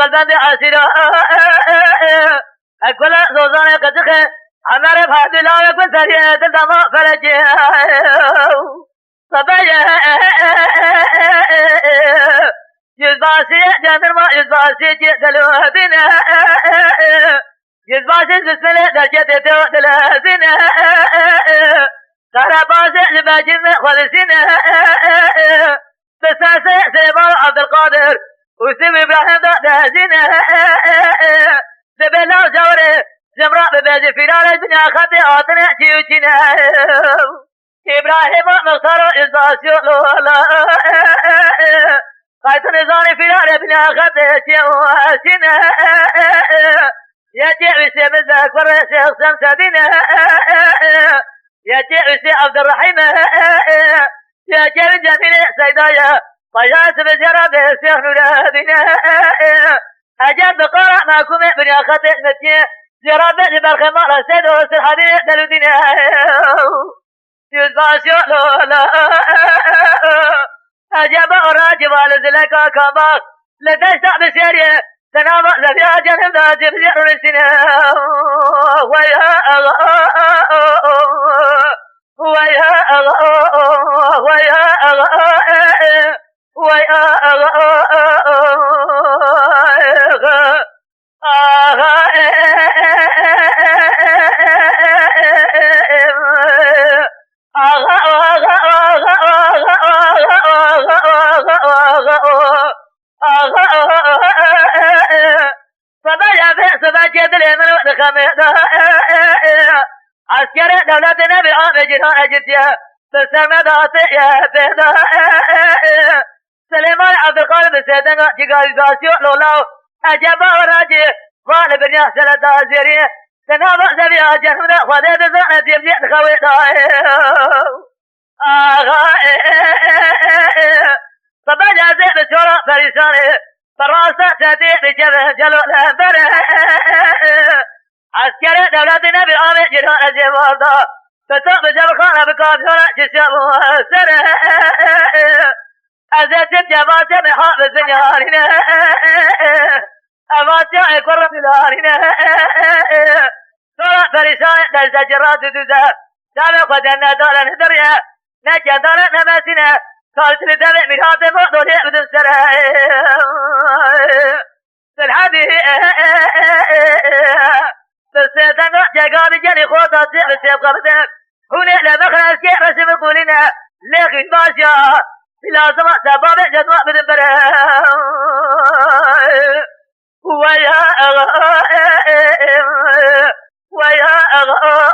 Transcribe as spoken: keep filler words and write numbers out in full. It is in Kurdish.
qelbendê esîra. Ek gule zozanê qicixê, Emerê herdî lawê gul seriyê dil dema felekê. Sebeyê yüzbaşiyê cendirma yüzbaşiyê delodine. Yüzbaşî zismilê derketê teo dilezine. Serebazê li becîn me xwelişîne. Bi sesê Sêval Abdulkadir û Sîv Îbrahîm de dezîne. Dibê law cawirê Cemra bibêjî fîrarê dinya xetê hatine çî û çîne. Îbrahîma Mixtaro îzbasîyo lola. Qaytine zanî fîrarê dinya xetê çî û çîne. Yekê wî sê bizek kurê Şêx Şemsedîne. Yekê wî sê Abdurrahîme. Yekê wî Cemîlê Seydaye. Bayağı sibê ziyara bê Şêx Nûredîne. Eger bi qara mekumê binya xetê metiye, ziyara bê ji berxê mala Seydo Sirhadînê Deludîne. Yüzbaşiya lola. Eceba ora cival zileka kaba. Li deşta bişêrî. Senama leviya cenim da cibzî rûniştîne. Wey axa. Wey axa. Wey axa. Wey axa. Sebaya vê sebekê dilê min û li xemê de. Eskerê dewletê nebir amê cîran ecitiye. Bi ser me de hatê ye pê de. Silêman Ebdulkadir bi sêdenga cîgazîzasyon lolaw. Eceba racî va li birya sere da zêrî. Di nava zeviya cehnû de Xwedê dizane dîvlî li xewê da. Axa, e, e, e, e, e. Sebelezê bi çora perîşanê. Bi rasta tedê bi cevê celo lembere. Eskerê dewletê nebir amê cîran ecê varda. Bi to bi cevxana bi kamyona kişe bu sere. Ez ê tim cevate bi ha bi zinyarîne. Evatya ê kurra bilarîne. Sora perîşanê derse cira didûze. Çavê xwe de nedare nediriye. Ne kendare ne mesîne. Kalkili devê mîratê bo dolê bidin sere. Silhedî. Bi sê denga cega bi gelî xwe da çê bi sê xwe bidin. Hûn ê lê bixin ez kê reşî min qûlîne. Lê xîn baş ya. Lazim e sebabê cedwa bidin bere. Weya axa, weya axa,